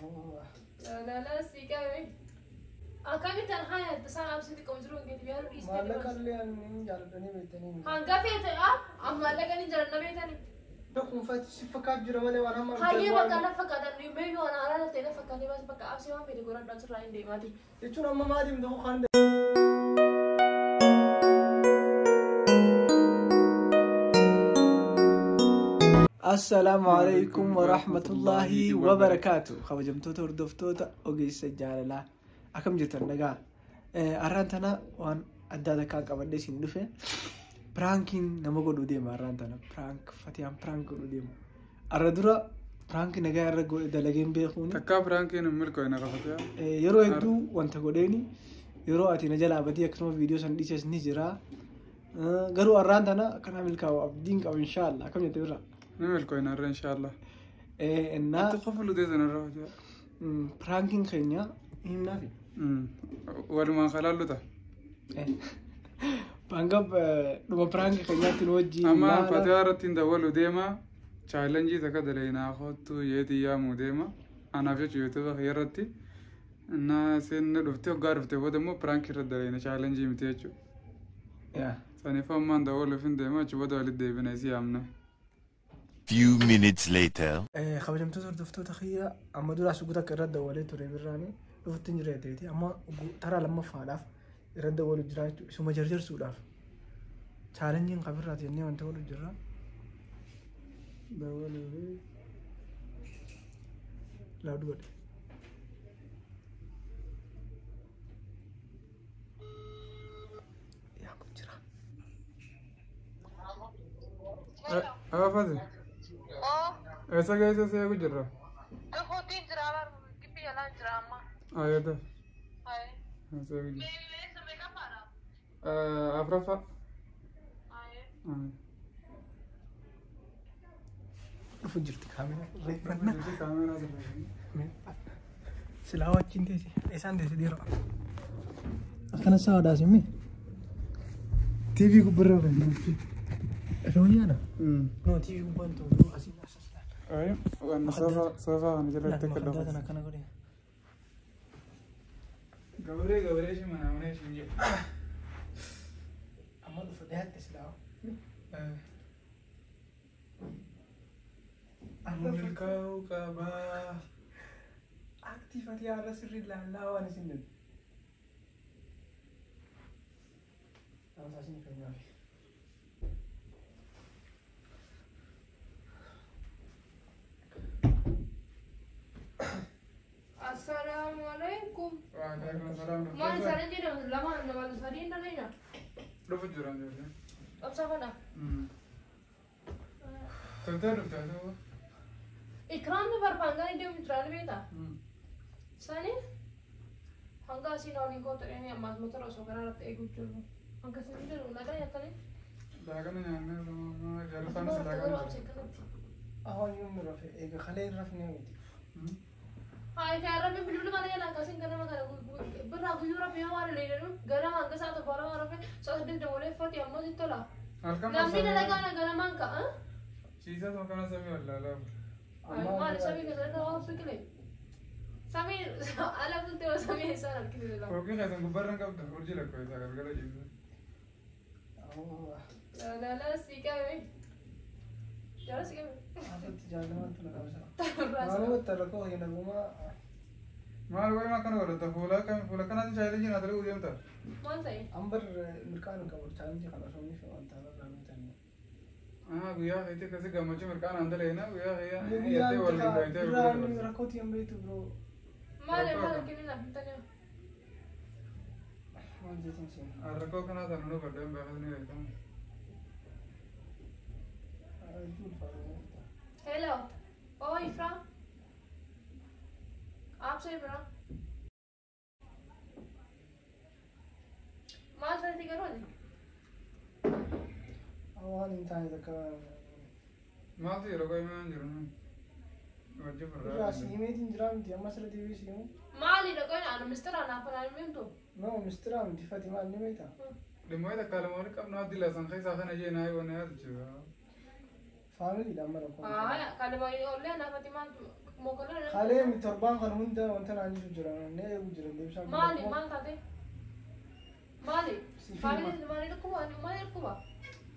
La si qabe. Akkamitti an haya isaan absitti qabu jiru hin geeti biyyaa dhiistee. Maallaqa illee ani jaalladhanii beektanii. Hanga feete ah maallaqa ni jaalladha beektanii. Kuunfatti si fakkaatu jira malee waan hamma. Hayyee bakka na fakkaatan maybe waan haaraa ta'e na fakkaatee baas bakka absii waan fedhe godhadhu asirraa hin deemaati. Jechuun amma maaliif tokko kan Assalaamu alaikum wa rahmatullahi wa barakaatu. Kabajamtoota hordoftoota ogeessa jaalalaa akkam jirtan nagaa. Har'aan tana waan addaa takkaan qabadhee isin dhufe piraankiin nama godhuu deema har'aan tana piraank fatiyaan piraank godhuu deema. Har'a dura piraank nagaa irra dalageen beekuun Takkaa piraankiin hin milkoofne qabatee. Yeroo hedduu wanta godheeni yeroo ati na jalaa badii akkasuma viidiyoo san dhiises ni jira. Garuu har'aan tana akkana milkaa'u abdiin qaba inshaallah akkam jette birraa. Ni milkoofne har'a inshaallah. Innaa Itti qofa lutee sana irra fatee. Piraankiin keenya himnaafi. Walumaan kalaallu ta'a. Hanga dhuma piraankii keenyaatti nu wajjin. Amma Fatihaa irratti hin dawwalu deema. Chaalenjii takka dalaginaa kottu yeetii yaamuu deema. Anaaf jechuun yuutuuba kiyya irratti. Innaa isin dhuftee hoggaa dhuftee booda immoo piraankii irratti dalagina chaalenjii miti jechuudha. Saniif ammaan dawwaluuf hin deema achi booda walitti deebina isii yaamne. Few minutes later. Kabajamtoota hordoftoota kiyya amma duraa suguta akka irratti dawwalee ture birraani dhufutti hin jira amma taraa lammaffaadhaaf irratti dawwalu jira jechuudha. Isuma jarjarsuudhaaf chaalenjiin qabirraati jennee wanta godhu jirra. Dawwaluu fi Laawud godhe. Yaamu jira. Haa Fati. Eessa geesse si eegu jirra? Dhufuutiin jira gibbi jalaan jira amma. Ayyata. Eessa eegu jirra? Eessa meeqaffaadha? Afraffaa. Dhufu jirti kaameraa. Reeffannaa. Kaameraa sirrii. Silaa wajjin teesse. Isaan teesse dhiiroo. Akkana isaa wadaas himi. TV gubbarra oolu. Irra No, TV gubbaan ta'u asii as as laala. Waan soofaa kana jalatti akka Makaddaa dhufu. tana akkana godhe. Gabaree gabaree shi mana mana shi jedhu. Amma dhufu dhiyaatte silaa. Milkaa'uu qabaa. Aktiifatii haala sirrii laallaa waan isin jedhu. Dhaamsaa isin keenyaaf. Assalaamu alaikum. Waalaikum salaam. Maal isaanii jedhamu lama nama sadii hin dandeenya. Dhufu jira ijoollee. Obsa kana. Toltee dhufte haa ta'u. Ikraamni barbaangaan deemu jiraan beektaa? Sani hanga asiin waliin kootu dhanii ammaas motora osoo karaa irratti eeguu jiru. Hanga isin jedhu nagaa nyaatanii. Laaqana nyaannee jalqabni Asuma laaqana. garuu obsa akkanatti. Awwaan yommuu rafe eega kalee hin rafnee miti. Haa egaa rabbi bilbila mana jalaa akkasiin ganama kana birraa guyyuu rabbi yoo waan leedanu ganama hanga sa'a 7 lama rafe sa'a 8 dabalee uffati ammoo sitti tola. Halkan Namni dalagaa na ganamaan ka'a. Ciisaa tokko kana samii wallaalaa. Maali samii keessatti waan biqilee? Samii ala bultee yoo samii isaan harkisee lama. Fooqii keessan gubbaarra hin qabda. Urjii lakkoofsa galgala ciisaa. La la si qabe. Jala si qabe. Asitti jaalamaan tuna qabsa. Maalumatti rakkoo hin dhagumaa. Maal wayi akkana godhata fuula akkami fuula kanaatiin chaalenjii naa dalaguu deemta. Maal ta'e? Ambar mirqaan hin qabu chaalenjii kana osoo inni wanta irraa beektanii. Guyyaa keetti akkasii gammachuu mirqaan aan dalaginaa guyyaa kiyyaa jettee waliin dhoyitee Birraan rakkootii hin beektu biroo. Maali maal kennin afintanii? Maal jeetiin siin. Rakkoo kanaa sana nu badheen beekas ni beekamu. Hedduu ulfaata. Hello. Oh, Ifra. Aapse Ifra. Maal sanatti garuu ati? Waan hin taane takka. Maaltu yeroo qoyimee waan jiru wajji Birraa furraa. si himeetiin jiraa miti amma sirra deebi'ee si himu. Maali dhaqoon ana mistira anaaf anaan himtu? No mistiraa miti fati maal ni beektaa? Dhimmoota takka lama walitti qabnu addi lasan keessaa kana jee naa yoo naa jechuudha. Faamiliidha amma rakkoo. Haa, kan ollee anaaf ati maaltu Mokola. Kalee mi torbaan kan hunda wanta naan jiru jira. Ne eegu jira deebisaan. Maali maal taate? Maali? Siif Faamilii maali dhukkuba? Maali dhukkuba?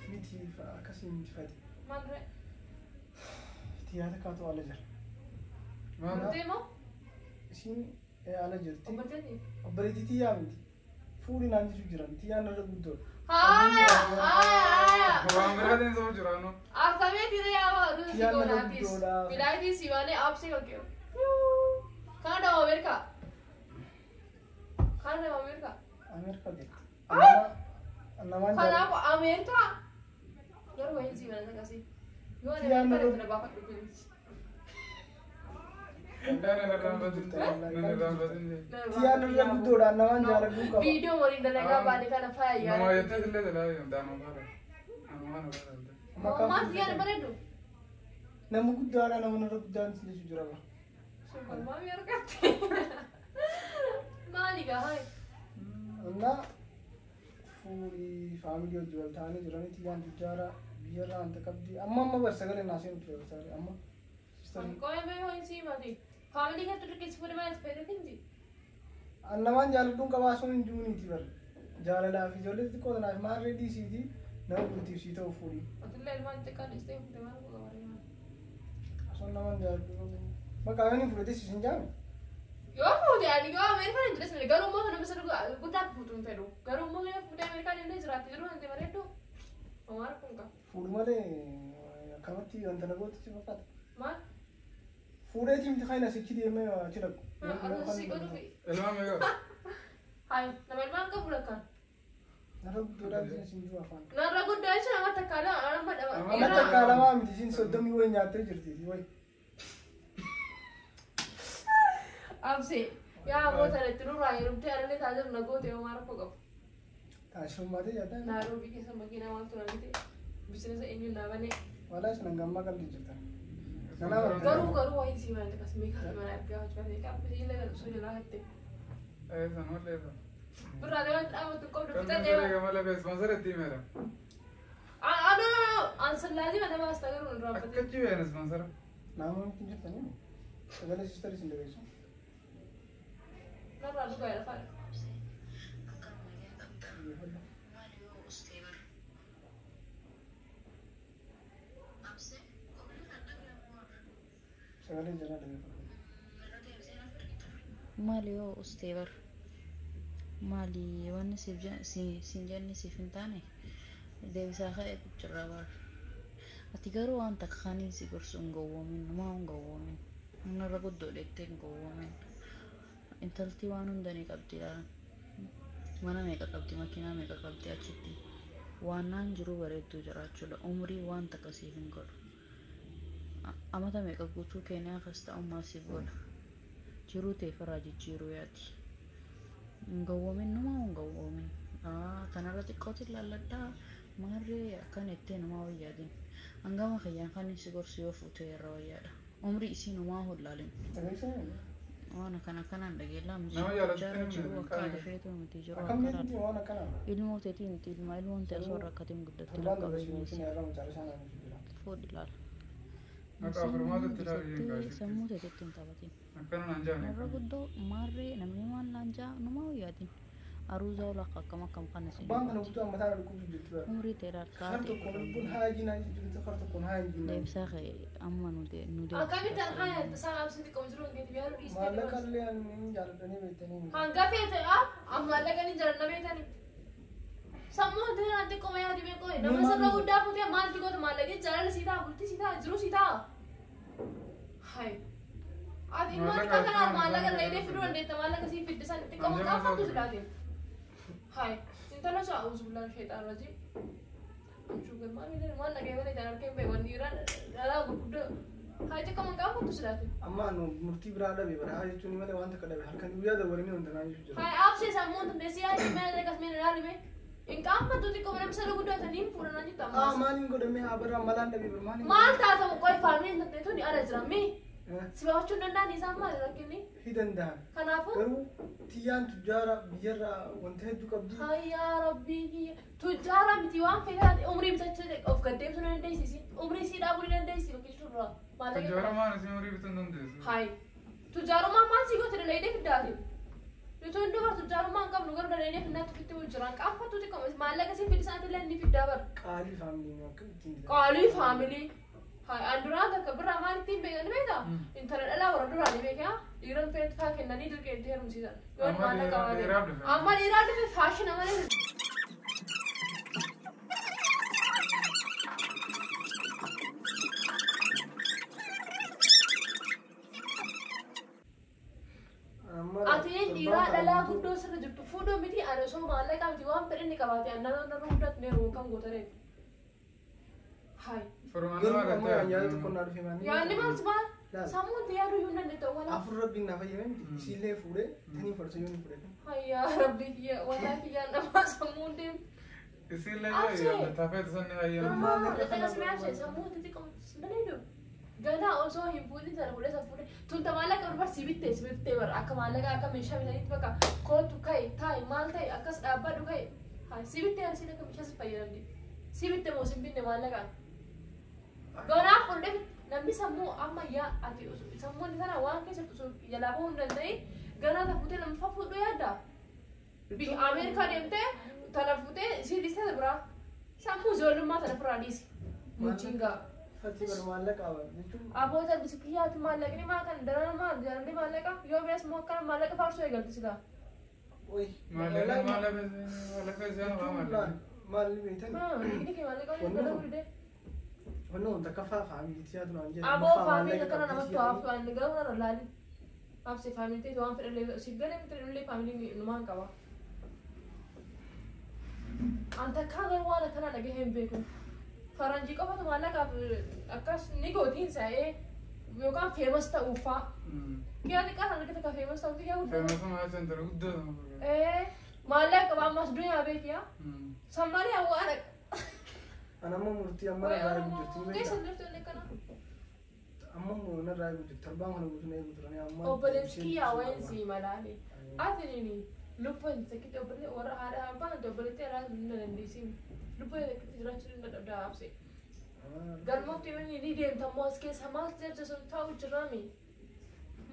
Miti akkasii miti fati. Maal ree? Tiyyaa takkaatu ala jira. Maal? Murtee moo? Isiin ala jirti. Obboleettii? Obboleettii tiyyaa miti. Fuudhi naan jiru jiran. Tiyyaan irra guddoodha. Haaya! Haaya! Haaya! Waan biraatiin saba jiraanu. Akkamii tire yaa ruuzi Tiyyaa nama godhaatis. guddoodha. Bilaatii si malee absee kan kee. Kana dama Ameerika. Kana dama Ameerika. Ameerikaa jirti. Namaan Kanaafuu Ameerikaa. Garuu wayii si malee akkasii. Yoo ani Tiyyaa Ameerikaa nama- deemte na baafadhu please. Nan irraanfatin. Nan irraanfatin. Tiyyaan irra guddoodha. Namaan jaaladhuu qaba. Viidiyoo waliin dalagaa baane kana faaya Nama yaala. jettee illee dalaa daanuu faara. Anuma kana faara. Maqaan Maal tiyyaan bareedu? Nama guddaadha. Nama irra guddaan si jechuu jira. Maami argatte. Maali gaa hayi? Innaa fuudhii faamilii wajji wal ta'anii jiranii tiyyaan tujjaara biyyarraa wanta qabdi. Amma amma bar sagalee naa seenu ture basaare amma. Sistarii. Qo'ee mee ho'i sii mati. Faamilii keetti dirqisi fuudhee maal fayyadatinti? Namaan jaaladhuun qabaa sun hin jiruuniiti bar. Jaalalaa fi ijoollee xixiqqoo tanaaf maarree dhiisiiti nama bultiif sii ta'u fuudhii. Atillee ilmaan xiqqaa dhiistee fuudhee maal godha baree? Osoo namaan jaaladhuu qabu. Bakka yoo inni fudhatee si hin jaame. Yoo fuute ani yoo Ameerikaan hin jires garuu immoo nama sana guddaa akka fuutu hin fedhu. Garuu immoo yoo fuutee Ameerikaan deemtee jiraatte jiruu hin bareeddu. Homaa rakkoon qaba. Fuudhu malee akkamatti wanta na gootu si fakkaata. Maal? Fuudheetii miti kan asitti deemee achi dhaqu. Akkasii godhuufi. Ilmaan meeqa? Hayi nama ilmaan qabu lakkaan. Narra guddoodhaa isin sin jiru afaan. Narra guddaa jechuun nama takkaa lama nama dhama. Nama Nama takkaa lamaa miti isin 30 wayi nyaattee jirti wayi. Absee yaa moota itti nurraa heerumtee alallee taajira na goote homaa rakkoo qabu. Taasifammaatee nyaataa. Naaroobii keessa makiinaa maaltu na bite bizinesa eenyuun naa banee. Walaa isin hangammaa qalbii jirtan. Kanaaf Garuu garuu wayii sii mana akkas meeqaa mana argaa hojii meeqaa illee kan osoo jalaa hatte. Eessa malee eessa? Birraa deemaa dhaabatu qabdu Kan fixatee. siree gamala bee sponsor itti himeera. Ano ansallaati mana baasta garuu hin raabbatee. Akka jibeen sponsor. Naannoo miti jirtanii sagalee sistarii isin dhageessu. Narraa dhugaa lafa. Sagalee jalaa dhageeffadhu. Maali yoo ustee bar maali wanni siif siin jenne siif hin taane deebisaa ka'e jirra bar. Ati garuu waan takka kaniin si gorsu hin gowwoomin, namaa hin gowwoomin, narra guddoo dheettee hin gowwoomin. Intalti waan hunda ni qabdi laala. Mana meeqa qabdi, makiinaa meeqa qabdi achitti. Waan naan jiruu bareedduu jiraachuudha. Umrii waan takka siif hin godhu. Amata meeqa guutuu keenyaa kas ta'ummaa siif godha. Jiruu ta'e jijjiiruu yaadi. Hin gowwoomin, namaa hin gowwoomin. Kanarra xiqqootti ilaalladhaa maarree akkan itti namaa wayyaadin. Hangama kiyyaan kan si gorsu yoo fuute irra wayyaadha. Umrii isii namaa hollaalin. Dhageessaa? Waan akkana akkanaan dhageellaa Nama jaallattu jaara hin jiru akka qabu. ati feetu miti jiru Akkam akkanaan. beekti waan akkanaa? Ilmoo teetii miti ilma ilmoon ta'e osoo rakkatiin guddatti Torbaan lakka darbe si beeknis wajjin irra mucaa isaan jira. fuudhi ilaala. Akka afurmaatu itti ilaalu hin gaasitti. Sammuu teetitti hin taphatin. Akkana naan jaame. Warra guddoo maarree namni maal naan jaa numaa wayyaatin. Aruuzaa ulaa akkam akkam kana si Abbaan kana guutuu ammataa dhukkubsu jirti bara. Umrii ta'e Har tokkoon lubbuun haa jiinaa jirti har tokkoon haa hin jiinaa. Deebisaa ka'e amma nu nu Akkamitti an haya isaan absitti qabu jiru hin geeti biyyaa dhiistee. Maallaqa illee ani hin jaalladhanii beektanii miti. Hanga feete ah maallaqa ni jalanna beetani. Sammuu wanti naan xiqqoo yaadi beekoo nama sirra guddaa fuutee maalti goota maallaqni jaalala sii ta'a bultii sii ta'a jiruu sii ta'a. Hai. Ati immoo xiqqaa kanaan maallaqa illee fiduu dandeetta maallaqa sii fiddisan xiqqoo qaafatu silaatiin. Hai. Intala sun a'uuzu billaan sheexaan rajii. Shugar maal maal dhagee malee kan argeen bee wanni irraan dhalaa gurguddoo. Hai xiqqoo qaafatu silaatiin. Amma nu murtii biraa dhabe bara haa jechuun malee waan takka dhabe halkan guyyaa dabalanii wanta naa jechuu jira. Hai absee sammuun dandeessii yaadi mee akkas mee ilaalime. In qaammattu xiqqoo nama sirra guddaa taniin fuudhanaa jirtu Aa ammas. maaliin godhame haa bara malaan dhabe bara maaliin. Maal taatamu qoy faamiliin tantee tuni ala jira mee si baafachuu hin danda'an isaan maali rakkinni? Hi danda'an. Kanaafuu Garuu tiyyaan tujjaara biyyarraa wanta hedduu qabdi. hayyaa rabbii kiyya tujjaara miti waan fedhe umrii bitachuu of gaddeebisuu ni dandeessisi umrii sii dhaabuu ni dandeessi bakki jirurraa. Maallaqa Tujjaarummaan isin horii bituu hin dandeessu. Hai. Tujjaarummaan maal sii goote dalaydee fiddaati? Nuti hundi bar tujjaarummaa hin qabnu garuu dalaydee fidnaatti ofitti himuu jiran. Qaanfattu xiqqoo maallaqa sii fidhi isaanitti illee ni fiddaa bar. Qaalii faamilii akka ittiin jedhamu. Qaalii faamilii. Hai, an duraan takka birraa maal ittiin beekan ni beektaa? Intala dhalaa warra duraa ni beekaa? Dhiiran feet faa kennanii dirqee itti heerumsiisan. Yoo Amma maallaqa qabaate. dhiiraaf dhufe. Amma dhiiraaf dhufe faashina malee. Amma Ati dhiiraa dhalaa guddoo sirra jirtu fuudhuu miti ani osoo maallaqa miti waan fedhe inni qabaate ani nama narra guddaatti ni heerumu kam goota reefu. Hai. Furmaanni Garuu maal amma ta'e? yaada tokko naa dhufe maal? Yaadni maal si maal? Laal. Sammuun itti yaaduu iyyuu hin dandeettu awwalaa. Afur rabbiin naa fayyadame miti. Isiillee fuudhee tanii fudhate yoo ni fudhate. Hayyaa rabbii kiyya walaa kiyyaan namaa sammuun deemu. Isillee Absee. yoo tafeetu sanni fayyadamu. Maallaqa si sammuu itti xiqqoo bareedu. Ganaa osoo hin fuudhin sana fuudhee sana fuudhee tunta maallaqa barbar si bittee si bittee bara akka maallaqa akka meeshaa bitanitti bakka kootu ka'i taa'i maal ta'e akkas dhaabbadhu ka'i haa si bittee arsiin akka meeshaa si fayyadamti si bitte moo si hin binne maallaqaan. Ganaa fuudhee namni sammuu ammayyaa ati sammuun sana waan keessa osoo jalaa bahuu hin danda'in ganaa ta fuutee lammaffaa fuudhuu yaadda. Biyya Ameerikaa deemtee tana fuutee si dhiistee biraa sammuu ijoollummaa tana ofirraa dhiisi. Muchiin gaa. Fatii bar maallaqa qaba jechuun Abboota bisikiyyaatti maallaqni maa kan daran maal jaalalli maallaqa yoo bees moo akkana maallaqa faarsuu eegalti silaa. Oyi. Maallaqa maallaqa isaan waa maallaqa. Maal beektan? Inni kee maallaqa waliin dalaguu didee. Wanni wanta akka faa faamiliitti yaadu naan jedhe. Aboo faamilii akkana namatti haaftu ani garuu narra laali. Abse faamilii waan fedhallee siif galee miti illee faamilii numaan qaba. An takkaa garuu waan akkanaa dhagahee hin beeku. Faranjii qofatu maallaqaaf akkas ni gootiin sa'ee yookaan feemas ta'uufaa. Kiyyaa xiqqaa sana argite ka feemas ta'uufi kiyyaa guddaa. Feemasuma jecha intala guddoo. Maallaqa qaba ammas duniyaa beekiyaa. Sammalee waan An amma murtii amma narraa eegu jirti ni keessa beektaa? jirtu inni akkana. Amma narraa eegu jirti. Torbaan kana guutuu na eegu turani amma. Obboleessi kiyyaa wayin sii malaale. Ati nini lubbuun sakkitti obboleessi warra haadha abbaan obboleetti irraa hin dandeessiin. Lubbuun sakkitti jiraachuu hin dadhabdaa abse. Galmoofti inni ni deemta ammoo as keessa maal jirta sun taa'u jiraami.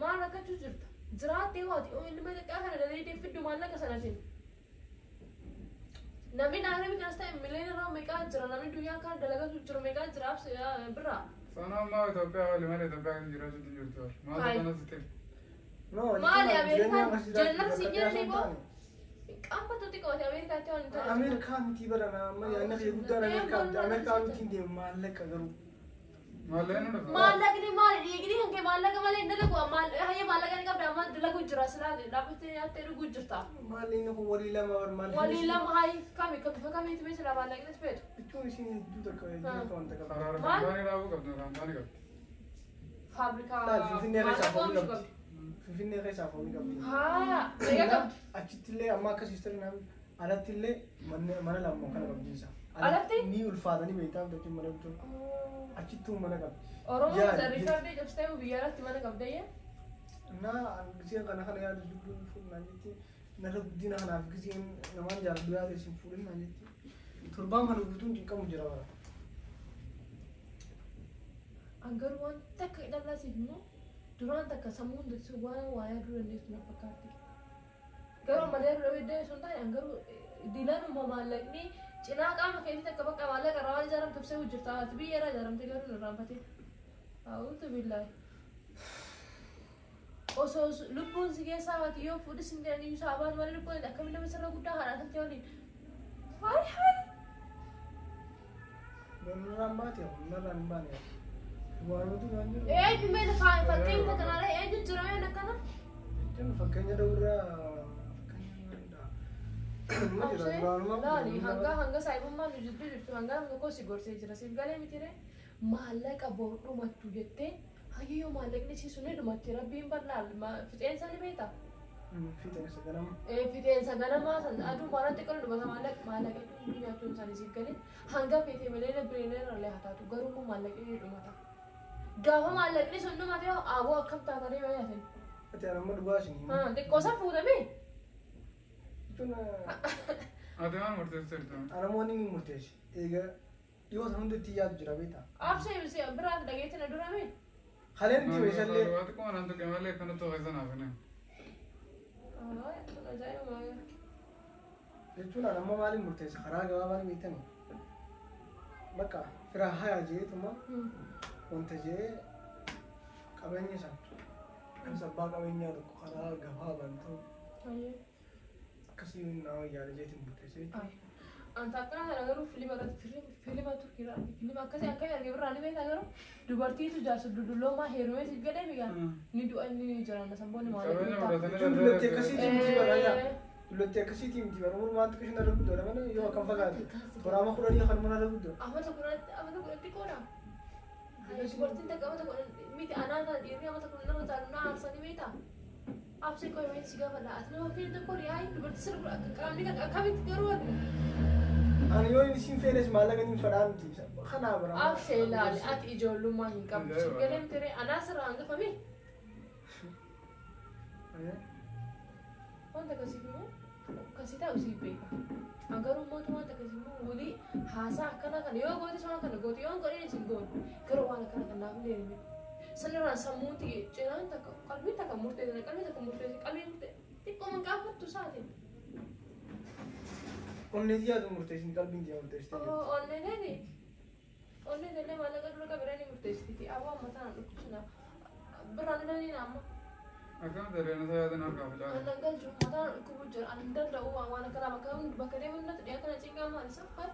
Maal rakkachuu jirta? Jiraattee waati ilma xiqqaa kana dalee fiddu maallaqa sanatiin. Namni naannoo kanas ta'e miliyoona irraa meeqaa jira namni dunyaa kana dalagatu jira meeqaa jira abse birraa. Sana ammaa Itoophiyaa wali malee Itoophiyaa keessa jiraachuu hin jirtu. Maal kanas ta'e? No, Maali Ameerikaan jannata siin jedhanii boo? Qaanfattu xiqqooti Ameerikaatti waan hin taane. Ameerikaa miti barana amma yaadni kee guddaan Ameerikaa miti. Ameerikaa miti hin deemu maallaqa garuu. Maallaqni dhufa. Maallaqni maali dhiigni kan kee maallaqa malee hin dalagu hayya maallaqa ni qabda amma dalagu jira silaa dhaabbattee nyaattee dhuguu jirta. Maalli inni kun walii lama bar maalli. Walii lama hayi kami bifa kamiiti mee silaa maallaqni feetu. Jechuun isin hedduu takka hedduu wanta qabdi. Karaara Maal? kaampaanii dhaabuu qabdu kaampaanii qabdi. Faabrikaa Laal Finfinnee keessaa maallaqa foonii oomishuu qabdi. qabdi. Finfinnee keessaa foonii qabdi. Haaya meeqa qabdi? Achitti illee amma akka siistari naan alatti illee mana lama kana qabdiinsa. Alatti? Ni ulfaatanii beektaa jechuun mana bituun. Achittuu mana qabdi. Oromoo Yaa, riikaardii cabsitee biyya alatti mana qabdayye. Naa giseen kana kana yaadu lubbuun fuudhu naan jetti. Narra guddina kanaaf giseen namaan jaalladhu yaada isin fuudhin naan jetti. Torbaan kana guutuun cinqamu jira bara. An garuu waan takka hidhallaa siif immoo duraan takka sammuun dirsu waan waa yaaduu dandeessu na fakkaatti. Garuu ammallee yeroo dhabee sun taane an garuu dilanuma maallaqni cinaa qaama keetii takka bakka maallaqa irraa waan ijaaramte ibsee hojjeta. Ati biyya irraa ijaaramte garuu hin irraanfatin. A'uutu billaahi. Osoo lubbuun si keessaa baate yoo fuudhis hin jedhan iyyuu isaa baatu malee lubbuun akkamiin nama sirra guddaa haadha tante waliin. Hayi hayi. Narraan baate narraan hin baane. Waanumatu naan jiru. Eenyu mee fakkeenya takkanaalee eenyu jira mee akkana? Jechuun fakkeenya dawurraa fakkeenya maalidha? Laali hanga hanga saayibummaan nu jidduu jirtu hanga namni tokko si gorsee jira siif galee miti ree maallaqa boru dhumattu jettee hayyoo maallaqni si sun dhumatti rabbiin bal'aal fixeensa ni beekta. Fixeensa ganama. Fixeensa ganamaa san aduu maal xiqqoo dhumata maallaqa maallaqa hedduu nyaachuun isaanii siif galee hanga feetee malee biliyoonera illee haa taatu garuu immoo maallaqni ni dhumata. Gaafa maallaqni sun dhumate aboo akkam taataree yoo nyaatan. Ati amma dhugaa isin himu. Xiqqoo san fuutamee. Jechuun Ati maal murteessite jirta? ana immoo ni murteesse. Egaa dhiyoo sana hunda itti yaadu jira beektaa? Absee biraati dhageetti na durame. Kaleen itti meeshaalee. Waan xiqqoo naan tuqe malee akkanatti keessa naaf hin. Ajaa'iba. Jechuun ani amma maaliin murteessa karaa gabaabaa ni beektani. Bakka fira hayaa jeetuma wanta jee qabeenya san kan abbaa qabeenyaa tokko karaa gabaabaan ta'u akkasii nama yaada jeetiin murteessa jechuudha. Anta akkana kana garuu filima irratti filima turkiirra filima akkasii akkamii arge birraa ni beektaa garuu dubartiitu jaarsa dudulloomaa heerumee si gadhee migaa ni du'a inni jiran samboonni Qabeenya maal fudhatanii Jechuun dullatti akkasiitii miti bara dullatti akkasiitii miti bara umurii waan xiqqoo irra guddoodha malee yoo akkam fagaate toraama 10 kan mana irra guddoodha. Amata 10 amata 10 xiqqoodha. Dubartiin takka amata 10 miti anaa tana dhiirri amata 10 nama caalu na aarsanii beektaa. Absee qoy mee si gaafadha ati nama feene tokko ri'aayi dubartii sirba akka qaamni kan akkamitti garuu ati. Ani yoo inni siin feenes maallaqa inni fedhaa miti kanaa bara. Absee ilaali ati ijoollummaa hin qabdu si galee miti ree anaa sirraa hangafame. Wanta akkasiif immoo akkasii ta'u siif beeka. Garuu mootu wanta akkasii immoo walii haasaa akkana kana yoo goote waan kana goote yoo hin godhin isin goone garuu waan akkana kan naaf illee hin Sanirraan sammuuti cinaan takka qalbiin takka murteessina qalbiin takka murteessina qalbiin xiqqoo man gaafattu saatiin. Onnee yaadu murteessin qalbiin tiyaa murteessitee jirti. Onneen onneen illee maallaqa dura qabiree ni murteessiti. Aboo amma tanaan dhukkubsina. Birraan illee amma. Akkam dareen isaa yaada naa qaba caalaa. Annan galchu mataan dhukkubu jira. Ani danda'u waan akkana bakka hundi bakka deemu natti dhiyaa kana cinqaa maal isa haa.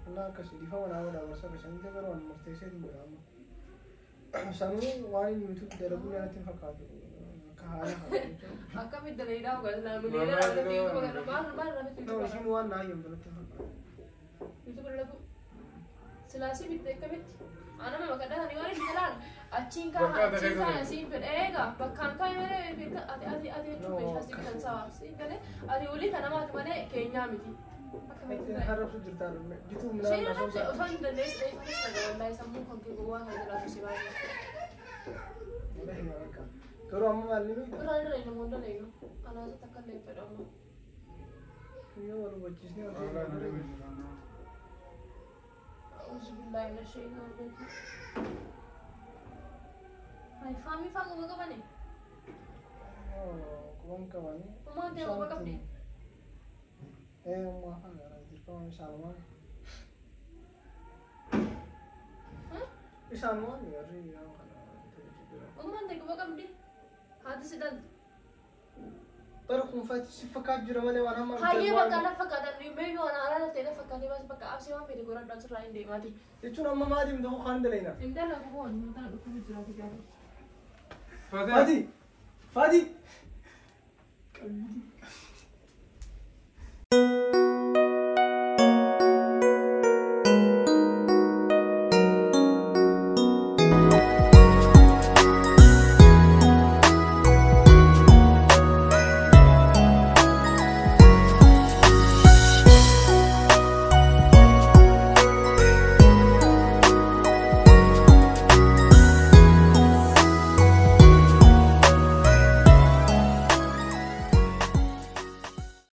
Innaa akkasii dhiifama naa godhaa barsa akkasii garuu ani murteessee hin godha amma. Sanuu waan inni YouTube dalaguu natti hin fakkaatu. Akka haala kana jechuudha. Akkamitti dalagaa dhugaa miliyoona argate YouTube kana maal maal irratti No, YouTube isiin waan naa hayyamtu natti hin fakkaatu. YouTube dalagu. Silaasii bitte akkamitti? Anama bakka ani waan inni jalaan achiin kaa achiin kaa siin fedhe eega bakkaan kaa malee ati ati ati jechuun meeshaa si bitan sawa siin galee ati walii kana namaati malee keenyaa miti. Akkamitti ta'e? Harrabsu jirtaa bituu Isheen midhaan arrabse osoo hin dandeessu dheeffanis dhaga wallahi sammuu kan kee gowwaa kan jiraatu si baay'ee. Garuu amma maal ni beektaa? Biraan irra namoonni dalagu. Anaasatti akka illee fedhu amma. Yoo wal hubachiisnee Wallaahi na wal dhibee jira. أعوذ بالله من الشيطان الرجيم. Ay, faamii faa quba qabani. Quban qabanii. Ummaan ta'e quba qabdi. Ee ummaa afaan garaa dirqama isaanumaan. Isaanumaan warri yeroo kana jira. Ummaan ta'e quba qabdi. Haati si dhaltu. Bara kuunfaatti si fakkaatu jira malee waan hamma. Hayyee bakka na fakkaatan maybe waan haaraa ta'e na fakkaatee baas bakka absee waan fedhe godhadhu asirraa hin deemaati. Jechuun amma maaliif tokko kan dalaina? Hin dalagu boon mataan dhukkubu jiraatu jaalladha. Fatih. Fati! Fati!